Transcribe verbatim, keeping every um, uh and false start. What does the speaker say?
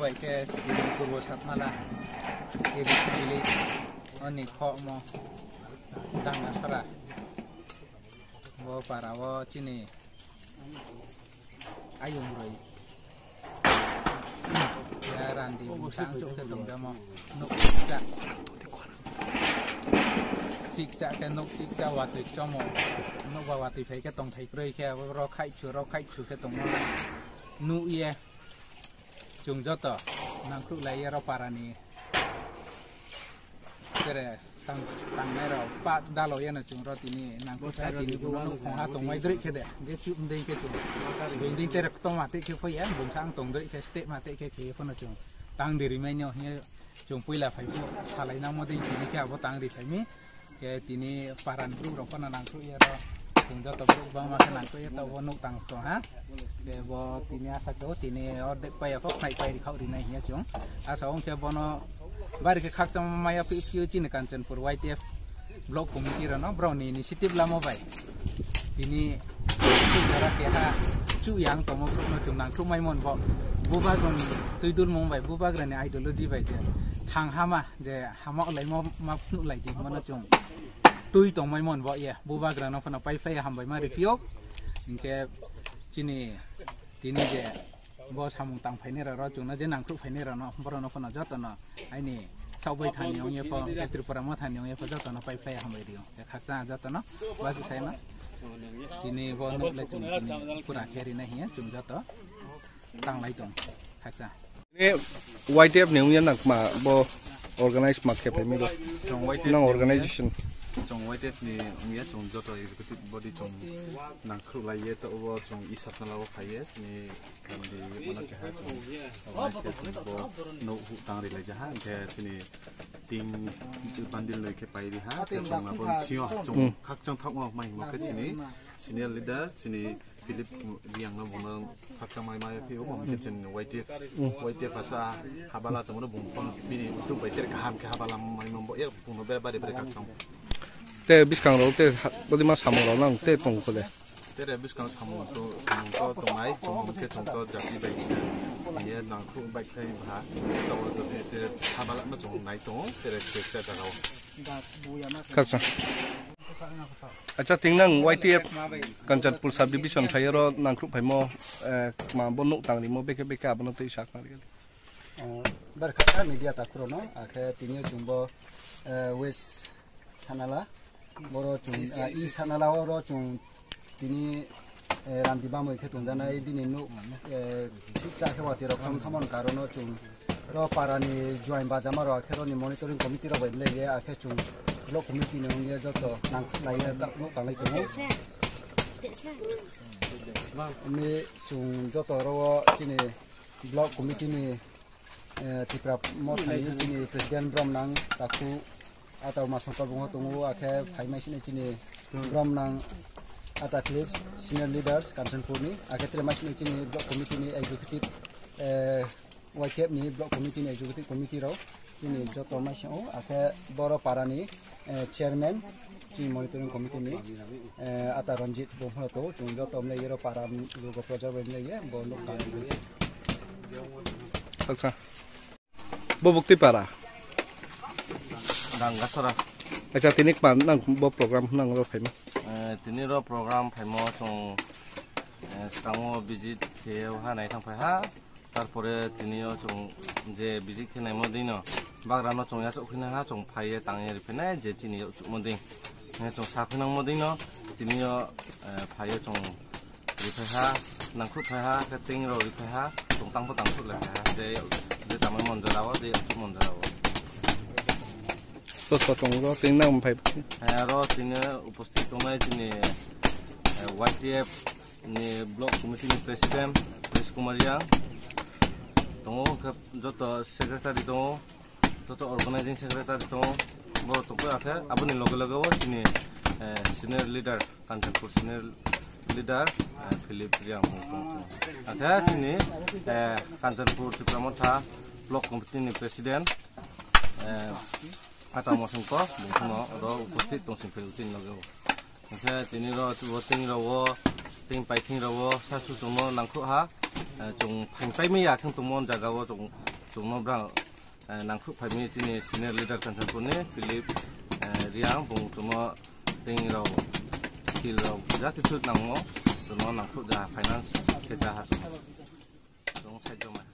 Bai khe chini Purbo Satmala, Tirik village, oni khokmo, Dangasara. Bo para o chini ayung roi. Ya randi bwsa ang chuk khe tong jamo. Nuk siksa. Siksa khe nuk siksa watwi chomo. Nuk ba watwi phai khe tong thai kroi khe abo ro khai chu, ro khai chu khe tong ma. Nu ye. Chwng joto nangkhruk lai ya ro para ni. Kere tang, tangnai rok pa dalo yano chwng ro tini nangkuk sa tini bono nuk khong ha tongmai drik khe de. Je chup ndei khe chwng. Binding terek toma te khe khoya, bungsa ang tong drik khe step ma te khe khe phano chwng. Tang diri mai no hiya chwng puila phai phu salai nang mo dei tini khe abo tang ri phai mi. Khe tini paran group rok phano nangkuk ya ro. Chwng joto group bangma khe nangkuk ya to bo nuk tang tong ha. Khe bo tini asa khe o tini ordek pai ya kho khai pai ri khau ri nai hiya chwng. Asa ong khe bono Bari khe khakchangma maya phi phiyo chini Kanchanpur Y T F block committee rano borokni initiative lama bai. Tini jora keha chu yang tongma borokno chwng nangkhruk mai mon bo. Bubagrani twi dulmung bai, bubagrani ideology bai je thang hama je hama olai mo ma phunuk lai di mano chwng twi tongmai mon bo ye. Bubagrano phano pai phlai hambai ma riphiyo. Hinkhe chini tini je Bo samung tang phainai rok, rok chwngno je nangkhruk phainai rok no, borok no phano joto no aini sabai thani ong ye pho, Tripura Motha ni ong ye pho joto no pai phlai hambai rio. Khakchang joto no, ba sai no. Tini bo nuk le chwng tini pura khe ri nai hiya chwng joto tang lai tong. Khakchang. Ni Y T F ni ong ye nang ma bo organize ma khe phai mi ro. Chwng Y T F Nang ni ong ye, organization. Chwng Y T F ni ong ye chwng joto executive body chwng nangkhruk lai ye to bo chwng isap na lago phai ye ni Kandi mano keha chwng organize khe chwng bo nuk hu tang ri lai jaha, hinkhe chini ting bandil noi khe pai ri ha, khe chwng abo sio chwng Hmm. khakchang thok ma mai mo khe chini senior leader chini Philip Riang no bono khakchang mai mai phi o, bo khe chini Y T F, Hmm. Y T F asa habala tongmo bung phone bini tu bai ter kaham khe habala mai mo bo ek bung no bera bari bari khakchang. Te biskang rok te ha-, bodi ma samung rok nang te tong khole. Tere bwskang samung to, samung to tongnai, chwng hwn khe chwng to jati bai khe, ye nangkhruk bai khlai bwha, to o jati te sabalak no chwng nai tongo, tere khe khe jaga o. Khaksa. Acha, ting nang Y T F Kanchanpur subdivision phai oro nangkhruk phaimo, eh, ma bo nuk tang rimo, bekhe bekhe abono twi sak nang rikha. Eh, bar khaksa media takhuro no, akhe tini o chwng bo, eh, West Sanala, boro chwng, ah, i Sanala oro chwng tini, eh, randi bamwi khe tongjanai bini nuk, eh, siksa khe watwi rok chong thamon karono chwng ro parani join bajama rok akhe roni monitoring committee rok bai belai ye akhe chwng block committee ni wngya joto nangkuk lai ye ta-, nuk tanglai tongo. Wngwi chwng joto oro o chini block committee ni eh, Tipra Mothani chini President Bromnang Taku, ata Uma Songkor bungho tongo, akhe phaimai sini chini Bromnang ata Philips, senior leaders Kanchanpurni, akhe tre mai sini chini block committee ni executive, eh, Y T F ni block committee ni executive committee rok chini joto mai sio, akhe boro parani eh, chairman, chini monitoring committee ni, eh, ata Ranjit bo phano to, chwng joto mle yero para lugo proja bai mle ye, bo nuk tang di. Acha. Bo bukti para. Dangasara. Acha, tini kma nang bo program nang ro phaima. Eh, tini ro program phaimo chwng, eh, skango visit khe ha nai thang phai ha. Tarpore tini o chwng je visit khe naimo dino bagra no chwng yachok phina ha chwng phai ye tang ye riphinai je chini yachok mo ding. Chwng sa phina mo dino tini o, eh, phai ye chwng riphai ha, nangkhruk phai ha, khe ting rok riphai ha, chwng tang bo tang khruk lai phai ha, je, je tamai mon jora o, je yachok mon jora o. So so tong ro ting nang phai. Eh, aro tini uposthit tongnai chini, eh, Y T F ni block committee ni president Krish Kumar Yang tongo, khe joto secretary tongo, joto organizing secretary tongo, borok tongkha khe aboni loge loge o chini, eh, senior leader, Kanchanpur senior leader, eh, Philip Riang bo tongkha. Akhe chini, eh, Kanchanpur Tipra Motha block committee ni president, eh, Ata Mosongko bo phano oro uposthit tongsing phai chini loge o. Hingkhe tini ro, bo tini ro o Ting paithing rao sasu chwngno nangkhuk ha, eh, chwng phain paimaya khwng tongmo jaga o chwng, chwngno bra, eh, nangkhuk phaimaya chini senior leader Kanchanpur ni Philip, eh, Riang, bung chwngno ting rao, skill rao, ja kichu nangmo, chwngno nangkhuk ja finance khe ja ha chwng. Chwng side joma.